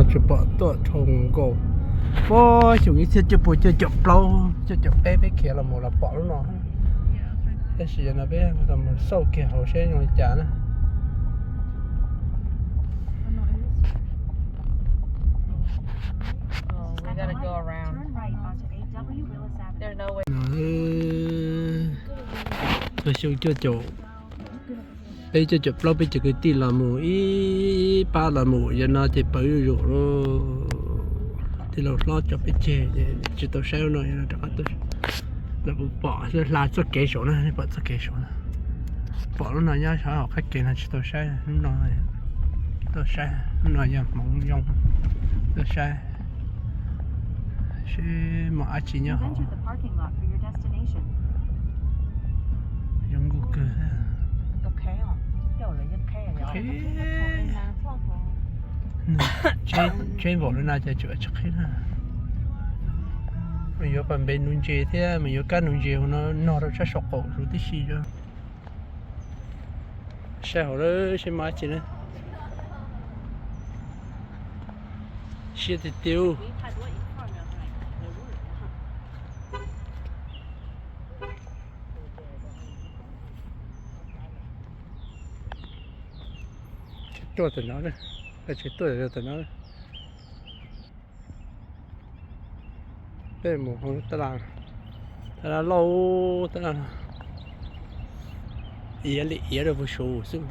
Tsis pom tuaj dhau nkaus. Puag xyoo ib txhiab cuaj pua cuaj caum plaub cuaj caum peb peb khiav los mus los pom lub no. Tab sis no peb los mus xauj kiag hauv seb zoo li cas na. Puag xyoo cuaj caum peb cuaj caum plaub peb cov kwv tij los mus ib pab los mus yog no ces pawv zuj zus lawm. Tij laug hlob tso peb tseg ces tsis tau saib lub no, yog no rov qab tuaj. Lawv pom hla txoj kev saum na, pom txoj kev saum na. Pom lub no nyob sab hauv qab kev no tsis tau saib, lub no tau saib, lub no yog hmoov yoo, tau saib seb muaj dab tsi nyob hauv. Zoo nkauj kawg. Tsheb npaum li no ces tsis qhib na. Mas yuav pas npe nuv ntses thiab mas yuav kab nuv ntses hauv no nog rau sab saum qaum zus tib si. Saib hauv lawm seb muaj dab tsi na. Siab tiag tiag. Tuaj tam no, tsis tuaj tam no. Peb mus hauv tab laj, tab laj loj, tab laj iav li iav rau puag saud xwb.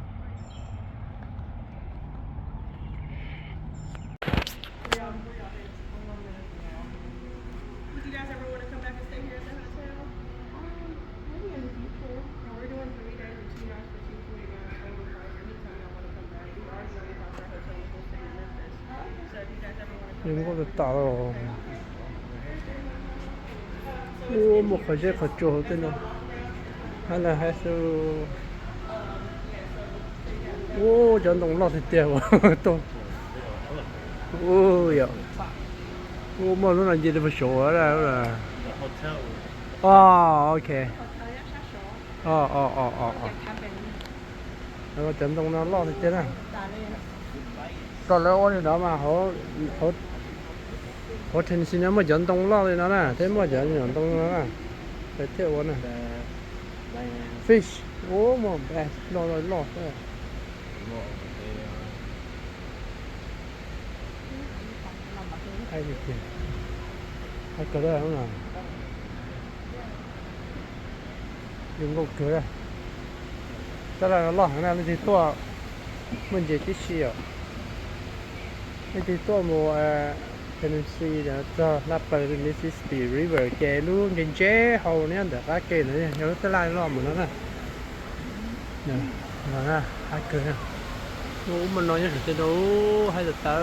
Zoo nkauj tas tas. Ua muaj qhov zeb qhov tsua hauv tej no. Hab lawv hais tias, ua cov ntoo loj tiag tiag ua tuaj. Ua yom, ua muaj lub no nce rau puag saud. O, ok. O, o, o, o. Cov ntoo no loj tiag tiag na. Kom lawv ua li no mas hauv Tennessee no muaj cov ntoo loj li no na, thiab muaj cov nyuam ntoo no na, lawv thiaj ua na. Fish, ua muaj bass loj loj loj xwb. Hais tias, hais kawg li no. Zoo nkauj kawg. Tab laj loj heev na, leej twg tuaj muaj ntses tib si os. Leej twg tuaj mus Tennessee txog laj plaws Mississippi River ces lub ntse ntse hauv nyob ntawm qab ke ntawd yog lub tab laj loj mus no na. Qab kawg. Ub, muaj no nyob saum tej no, haib tas taw.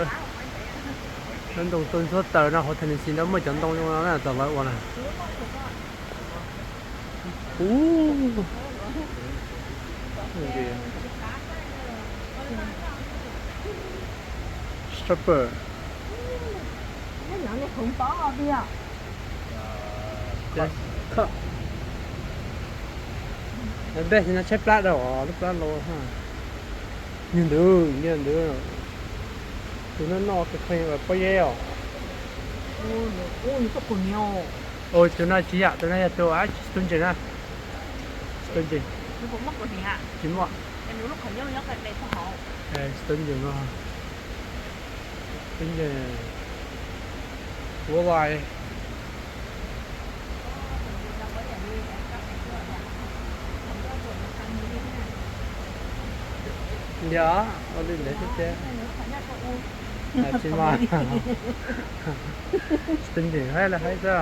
Lawv ntoo tuaj ntxuav taws no hauv Tennessee no muaj cov ntoo zoo no na, tom lawv ua na. Ub. Stripper. Lawv npej no tshaib plab dhau, lub plab los. Nyuag ntawd, nyuag ntawd. Tus no noj kheej kheej pob zeb os. Tus no tsis yam, tus no yog tus sturgeon na. Sturgeon. Tsis muaj. Sturgeon no. Sturgeon. Walleye. Yog, ua li ntawd thiab tiag. Tsis muaj. Sturgeon haib los haib xwb os.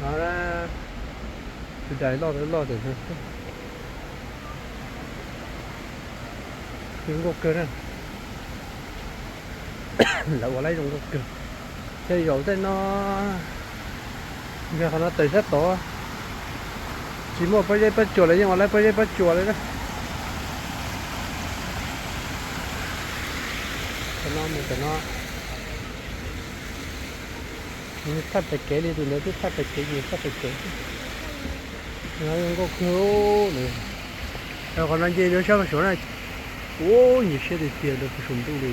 No, tus dais loj loj ntawm no. Zoo nkauj kawg na. Lawv ua lawv zoo nkauj kawg. Tej zaum tej no, yog qhov no tawm sab tod, tsis muaj pob zeb pob tsuas lawv yeej ua lawv pob zeb pob tsuas li na. Tam no mus tam no. Nws thaj pem kev li, tus ntawd twb thaj pem kev, nws thaj pem kev. No zoo nkauj kawg li. Qhov no nce rau sab Pha Suav na. Ua nyiam siab tiag tiag rau Pha Suav ntuj li.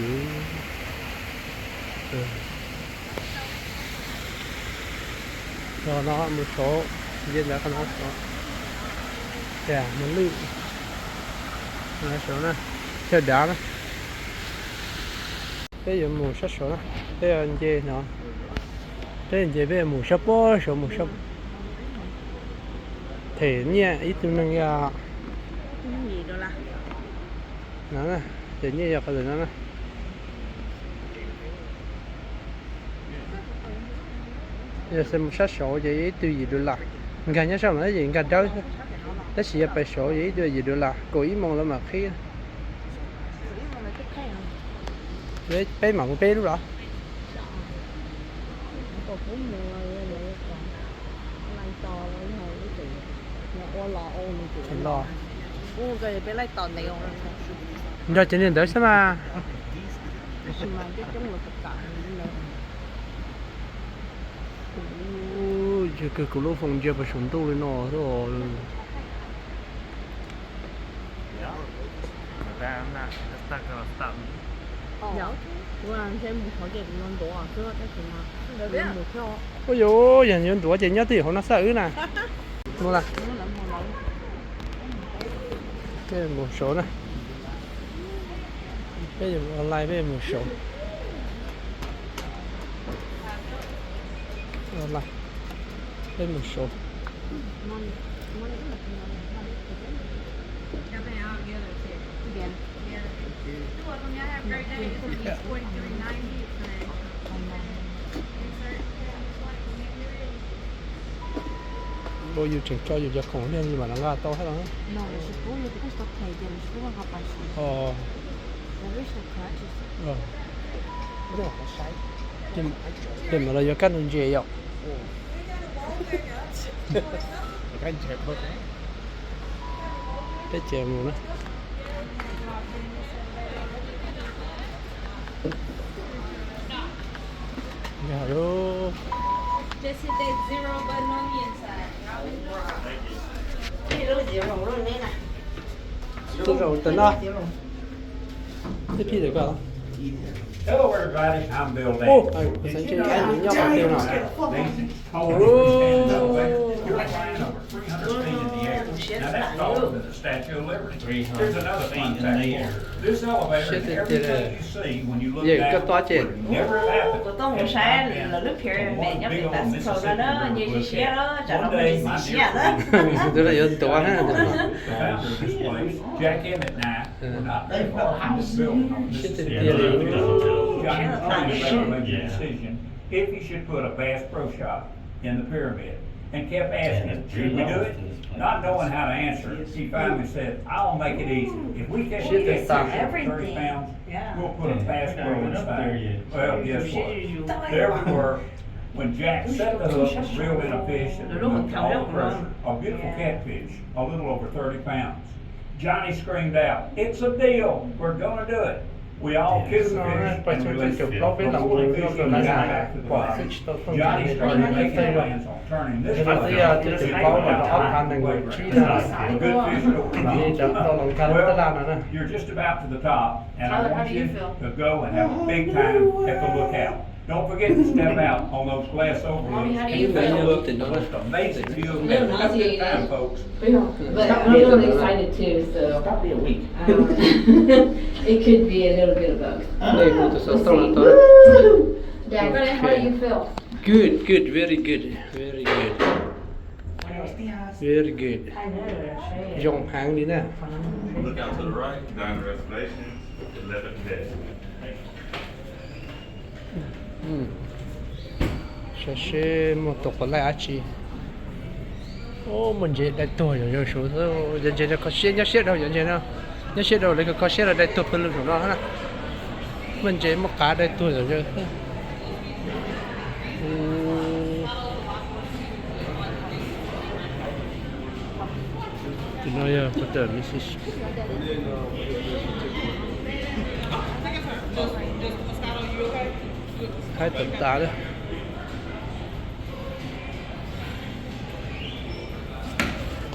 Qhov no mus saud, nce ntawd qhov no saud. Cas mus lwj saud na, chaw dav na. Peb yuav mus sab saud na, peb yuav nce no. Peb nce peb yuav mus sab pob saud, mus sab. Them nyiaj ib tug neeg yog no, them nyiaj yog qhov ntawm no na. Yog mus sab saud ces ib tug yim dollar. Nkag nyob sab no ces nkag dawb, tab sis yog pais saud ces ib tug yim dollar, kaum ib moos lawv mam qhib. Peb mam mus peb lub los. Los. Nrog cov niag ntawd xwb mas. Yog kawg kuv lub foos ntsia puas saum ntuj li no. Ua yuav, yog yuav ntuav ces nyob twj ywm hauv no xwb wb na. Mus lawm. Peb mus saud na. Peb yuav mus online, peb mus saud. Online. Peb mus saud. Ua yus tseem tso yus cov khoom niag li mas nqa tau thiab los. Tej no los yuav kab ntses yom. Peb ces mus na. Yog lub, tus zaum tawm no, tib phij tawm ko. Ub, xeev tsis nyob qhov twg no. Siab tiag tiag li. Yeej koj tuaj ces. Tus no yuav ntuav na. Siab tiag tiag li. If you should put a Bass Pro Shop in the pyramid and kept asking, should we do it? Not knowing how to answer, he finally said, I'll make it easy. If we catch a catfish over thirty pounds, we'll put a Bass Pro inside. Well, guess what? There we were. When Jack set the hook and reeled in a fish that removed all the pressure, a beautiful catfish, a little over thirty pounds. Johnny screamed out, It's a deal! We're gonna do it! We all killed the fish and released it. Before the fishing guy got back to the boat, Johnny started making plans on turning this one into a profit. A good fish don't come off. Well, you're just about to the top, and I want you to go and have a big time at the lookout. Don't forget to step out on those glass overlooks and take a look at the most amazing view of heaven. Have a good time, folks. But I'm really excited too, so, um, it could be a little bit of both. Dad, how do you feel? Good, good, very good, very good. Very good. Zoo heev li na. Look out to the right, nine reservations, eleven dead. Saib seb muaj tus quav laij dab tsi. Muaj ntses dai tuag yom, yog saud, yog ntses kho siab, nyob siab dhau yom, ntses no nyob siab dhau, lawv kho siab los dai tuag pawg lug saum no na. Muaj ntses muaj qav dai tuag yom. Tus no yog Mister Missus Thaib tawm tas lawm.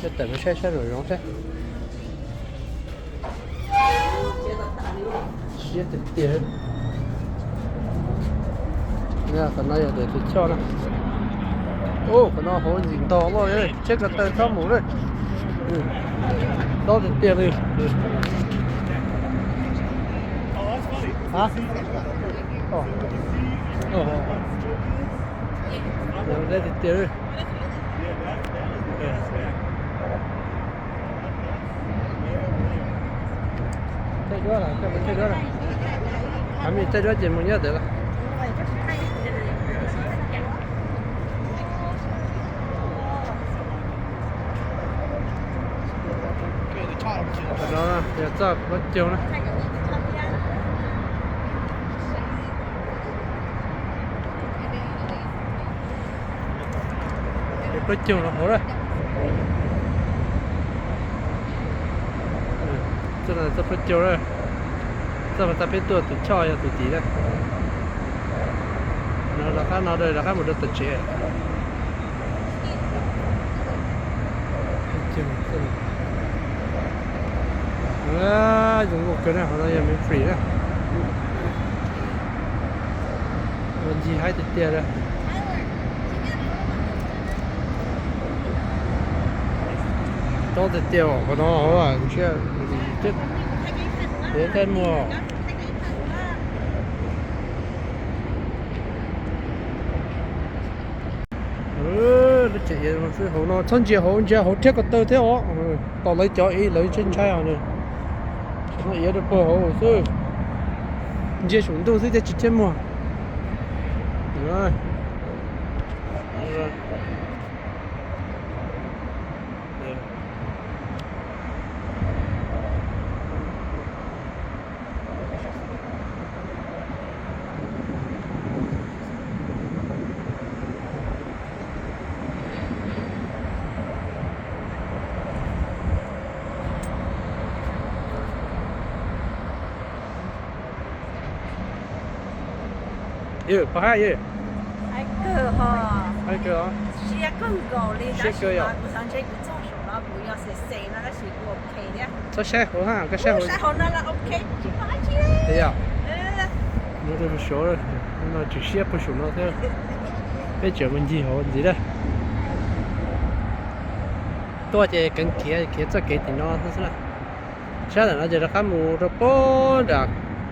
Tawm mus saib sab nraum zoov saib. Siab tiag tiag. Qhov no yog tus choj na. Ub, qhov no hauv ntxim ntog loj li, tsheb ko taw txhob mus lawm. Tob tiag tiag li. Hab? Tob tiag tiag li. Caij duab lawm, caij duab lawm. Cov me caij duab ces mus nyob ntawd lawm. Qhov no yog txoj plaub caug na. Plaub caug no hauv lawm. Txoj no txoj plaub caug lawm. Txoj pas tas peb tuaj tus choj yog tus tim na. No rov qab no rov qab mus rau tom tsev. Zoo nkauj kawg na, qhov no yog Memphis na. Ua ncig haib tiag tiag li. Tob tiag tiag qhov no, ntshe thaij muag. Lub tsev iav xwb, hauv no txhob ntsia hauv, ntsia hauv rhiab ko taw thiab os. Tos lawv cov es lawv ntshai ntshai os. Cov no iav rau puag hauv xwb. Ntsia saum ntuj xwb thiaj tsis rhiab muag. Yog pab hab yog. Haib kawg os. Siab kawg nkaus li, tab sis mas kuv xav ntshe kuv txog saum no kuv yog xes xes no tab sis kuv ok thiab. Txhob saib hauv hab, koj saib hauv no los ok, tsis pom dab tsi. Yog, no rau saum no, tseem siab puag saum no thiab. Peb tseem mus ncig hauv ntxiv na. Tuaj ces keev khiav, khiav txoj kev tim no xwb na. Sab ntawm no ces rov qab mus rau puag nram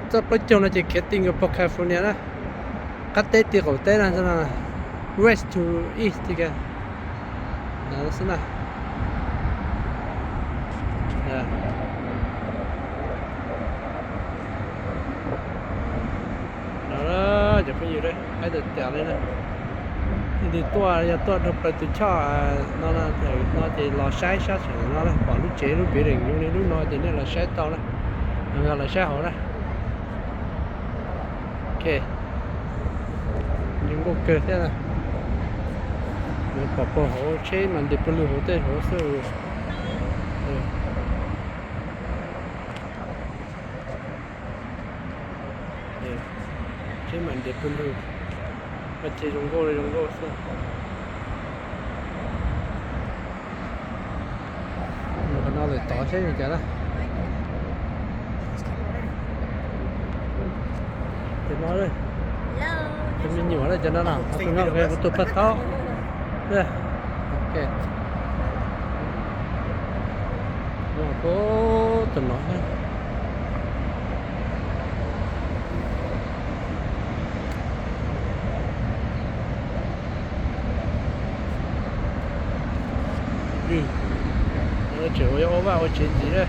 txoj plaub caug no ces khiav ti nkaus puag California na. Qab teb ti qaum teb na, west to east ti kiag. Xwb na. No cov phooj ywg, haib tiag tiag li na. Leej twg tuaj, yog tuaj rau plaws tus choj no, no ces los saib sab sab no na, pom lub tsev lub building zoo li lub no ces nej los saib tau na. Los saib hauv na. Ok. Zoo nkauj kawg thiab na. Pom puag hauv tsheb mas nres pawg lug hauv tej hauv xwb. Tsheb mas nres pawg lug, ua tsev zoo nkauj zoo nkauj xwb. Qhov no lawm tod saib li cas na. Cov no, cov me nyuam na, cov no na, tus no kuv tus paj taub. Ok. Tus no. Tseem ua vaj ua tsev ntxiv na.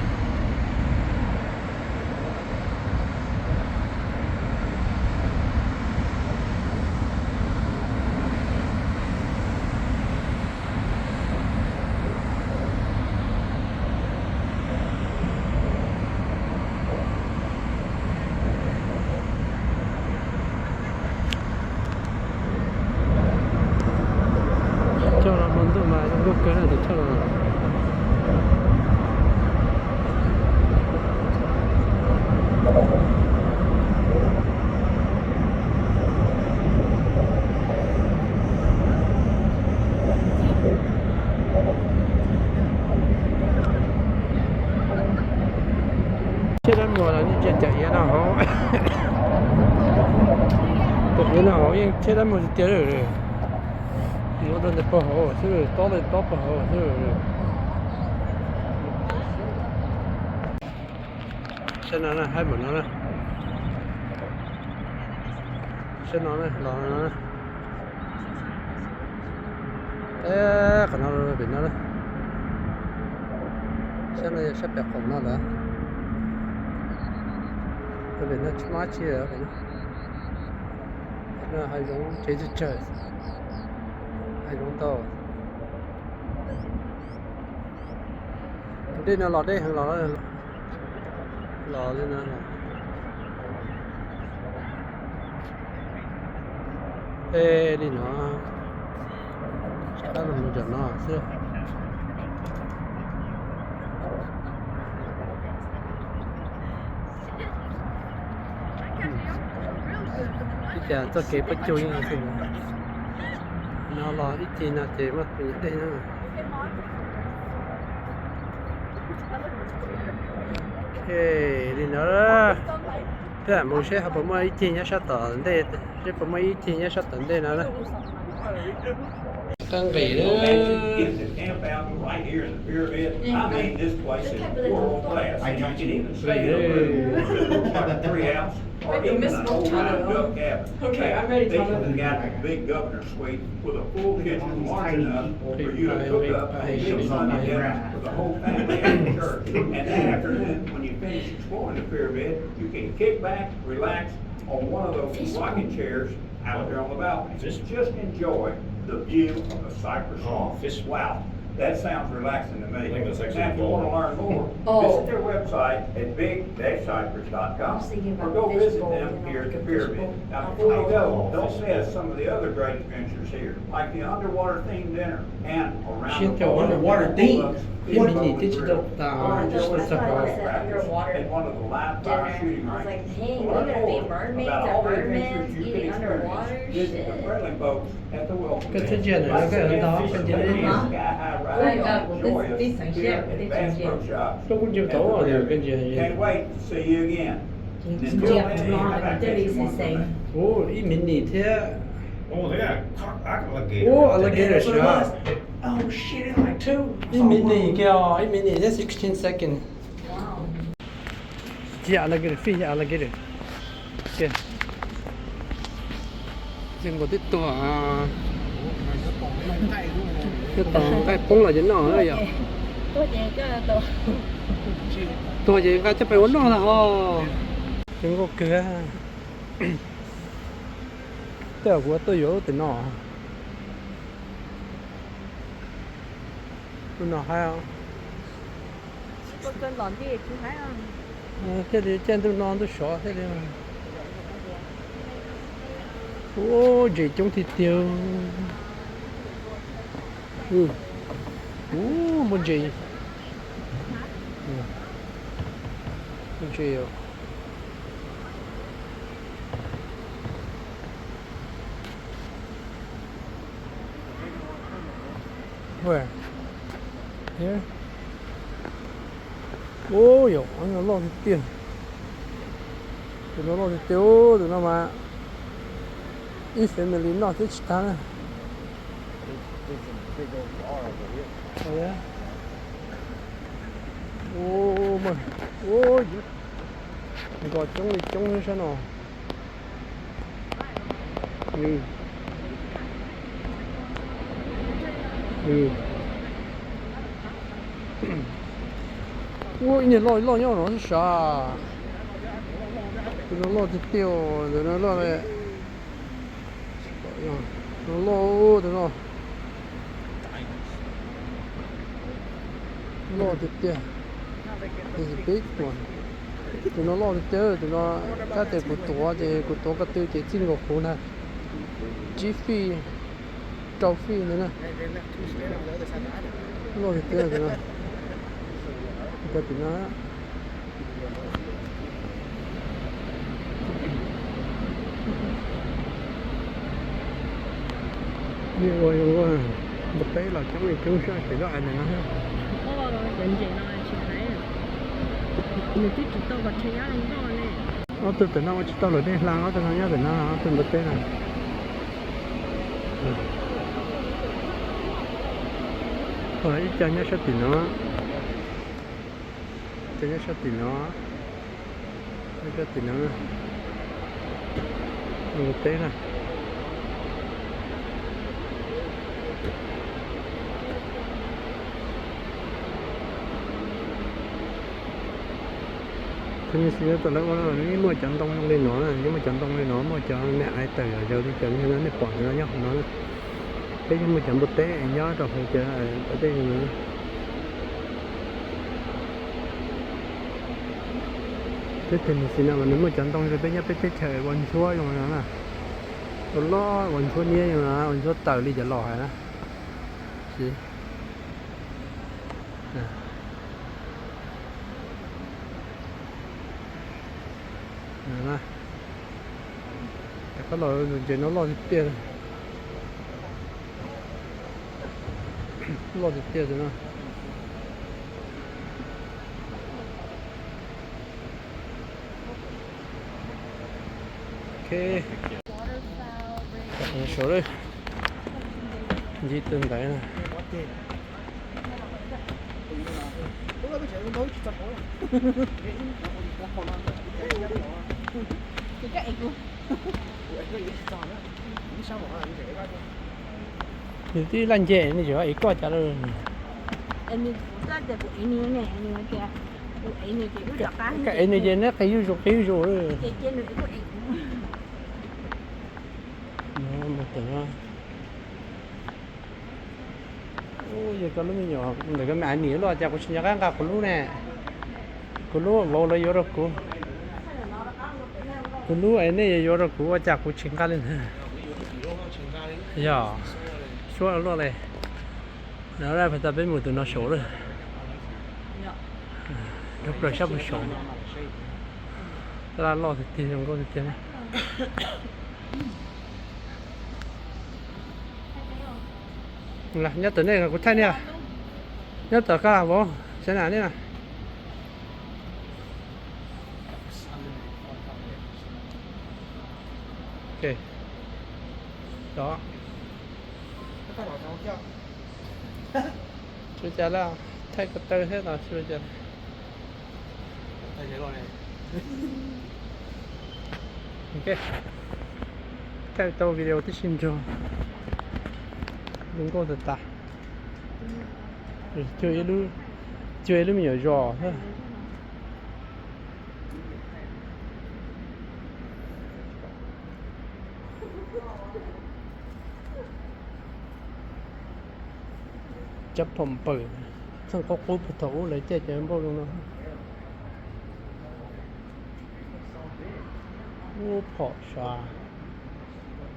Choj no hmo ntuj mas zoo nkauj kawg na tus choj no. Cov iav no hauv, cov iav no hauv yeej tshiab dab muag tiag tiag li. Mus rau ntawm pog hauv xwb, tob li tob pog hauv xwb. Sab no na, haib npaum no na. Sab no na, los no na. Qhov no pem no, sab no yog sab pem qaum no lawm. Pem no tsis muaj dab tsi lawm. Hav zoov tseg tsawg tsawg, hav zoov ntau. Tus dej no los deb heev los, los li no. Ej, li no, rov qab los mus nram no xwb. Ib cas txoj kev pab cug yeej xwb. No los ib ce no ces muaj tus nyob dej na. Li no, peb mus seb ho puas muaj ib ce nyob sab tom ntej, seb puas muaj ib ce nyob sab tom ntej no na. Qab nqis lawm. Exploring the pyramid, you can kick back, relax on one of those rocking chairs out there on the balcony. Just enjoy the view of the Cypress Swamp. Wow, that sounds relaxing to me. And if you want to learn more, visit their website at big dash cypress dot com or go visit them here at the pyramid. Now, before you go, don't miss some of the other great adventures here, like the underwater themed dinner and around the underwater theme. Ib me ntsis twb tsis tau tas, twb tsis tau txog qhov. At one of the live fire shooting ranges. Learn more about all the adventures you can experience. Visit the friendly folks at the welcome desk. Koj txhob ntsia ntawm no, koj yuav ntog, koj ntsia li no. Koj kuj ntsia tau, koj ntsia. Can't wait to see you again. Ua ib me ntsis thiab. Ua alligator siab. Ib me ntsis kiag, ib me ntsis thiab sixteen second. Tsis yog alligator, fish, yog alligator. Ces nkaus twb tuag, tuag nqaij poob los ces noj yom. Tuag ces nqa coj pem ua noj ntag ho. Ces nkaus kawg. Tej zaum kuv tuaj yuav lub tim no. Lub no haib. Thiaj li caij ntuj no ntuj sov thiaj li. Ua ntses coob tiag tiag. Ua muaj ntses. Muaj ntses. Ua yom, no loj tiag tiag. Tus no loj tiag tiag, tus no mas ib family noj xwb tsis tag na. Ua, nkos coob li coob sab no. Ua ib niag loj loj nyob no sav. Tus no loj tiag tiag, tus no loj. Tus no loj, tus no loj tiag tiag. Tus no loj tiag tiag, tus no tab tias kuv tuav ces kuv tuav ko tw ces txij nkaus kuv ntag. Tsib fij, rau fij ntawd na. Loj tiag tiag tus no. Ko tim no. Ua zoo, npua teb los coob li coob sab pem lub island no. Nws twb tsis tau kom tshee nyob li noj ne. Ob tug tam no ua tsis tau luam dej hla, ob tug no nyob tam no, ob tug npua teb no. Ib co nyob sab tim no, co nyob sab tim no, nyob sab tim no, npua teb na. Txheej xis no tom lawv ua no yeej muaj cov ntoo li no na, yeej muaj cov ntoo li no, muaj cov me aiv tawm yog zaws li cov nej pom ntawd nyob hauv no na. Peb yeej muaj cov npua teb nyob rau hauv cov dej no. Teb txheej xis no mas nws muaj cov ntoo zoo peb nyob peb teb chaws ua ntxhuab zoo no na. Ua loj ua ntxhuab niab zoo no, ua ntxhuab taws li cov los hais na. Cov qab los ntses no loj tiag tiag, loj tiag tiag no. Ok, saud ncig tus ntawd na. Nws tib laj nce nws tseem ev koj cas lawm. Koj ev nws ces neb qis zuj zus qis zuj zus lawm. Mus tawm no. Yog koj lub me nyuam ntawm koj me aiv nim luaj cas kuv tsis nco qab nqa kuv lub ne. Kuv lub vauv lawv yuav rau kuv. Kuv lub es nej yuav rau kuv ua cas kuv tsis nqa li ntawd. Yog, suab luaj li. No peb mus tus no saud lawm. Nrog plaws sab pug saud. Tab laj loj tiag tiag zoo nkauj tiag tiag. Nyob tom nej kuv thaij nej, nyob tom koj vauv, saib na nej na. Ok, đó. Sua cas lawm, thaij ko taw thiab no sua cas. Ok, thaij tau video tib si nrog zoo nkauj tas tas. Cuag ib lub, cuag ib lub me nyuam zos thiab. Cov phom npawm, txheej qub qub puag thaum ub lawv caij cov npauj zoo no. Ub, phom sua,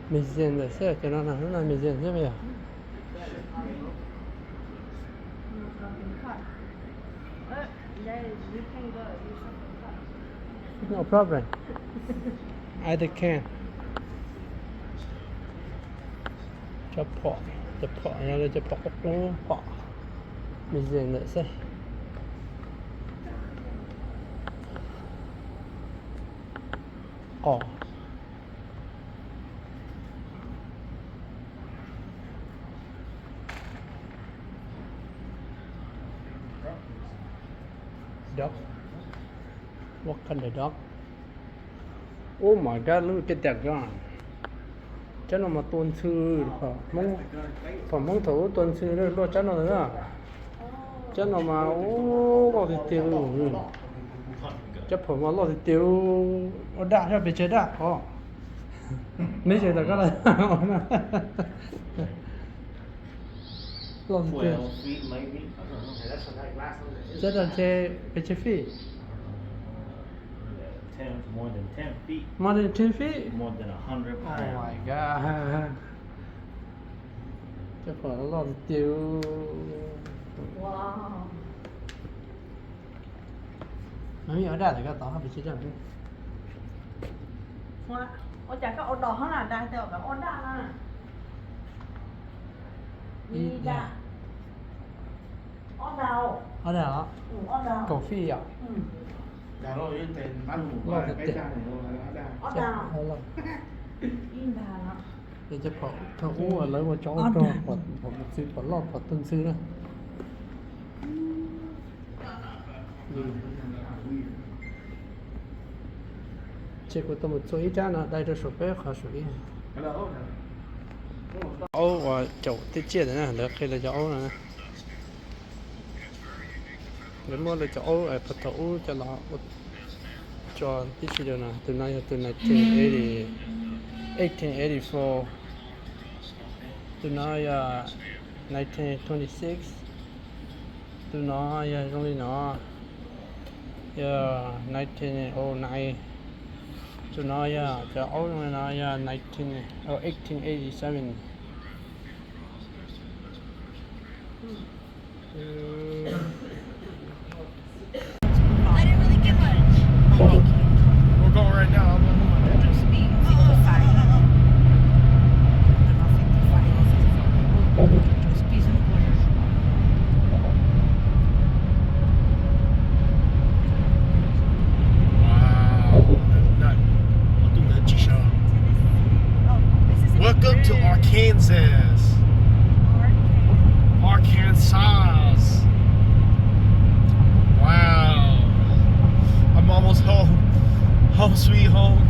museum ntawm xwb cov no, lub no museum xwb yog. No problem. I can. Cov phom, cov phom no cov phom qub qub, phom museum ntawm xwb. Qos. Dog. What kind of dog? Oh my god, look at that gun. Cov no mas tua ntxhw, Hmoob, phom Hmoob thaum ub tua ntxhw luaj cov no na. Cov no mas ub, loj tiag tiag li. Cov phom mas loj tiag tiag, ua daj, yog pes tsawg daj os. Neb tseem tom koj los. Loj tiag tiag. Cov no ntshe pes tsawg feet? More than ten feet? Oh my god. Cov phom loj tiag tiag. Nws yeej ua daj ntawm koj tod pes tsawg daj? Ua cas koj ua dos hov na, dag tias ua daj na. Ib dag. Ob dag os. Kaum feet yom? Loj tiag. Cov phom thaum ub lawv ua cov aub rog, phom tus txwv, phom loj, phom tus txwv na. Ces kuv tau mus txua ib rab no dai rau saum peb qhov saum ib. Aub uas caum tej tsiaj ntawd na, lawv qhia lawv cov aub no na. Lawv muab lawv cov aub phom thaum ub coj los ua tso tib si rau no. Tus no yog tus nineteen eighty, eighteen eighty-four. Tus no yog nineteen twenty-six. Tus no yog zoo li no, yog nineteen oh nine. Tus no yog cov aub zoo li no yog nineteen, oh, eighteen eighty-seven. We're going right now. Wow. Welcome to Arkansas. Arkansas. Wow. I'm almost home. Home sweet home.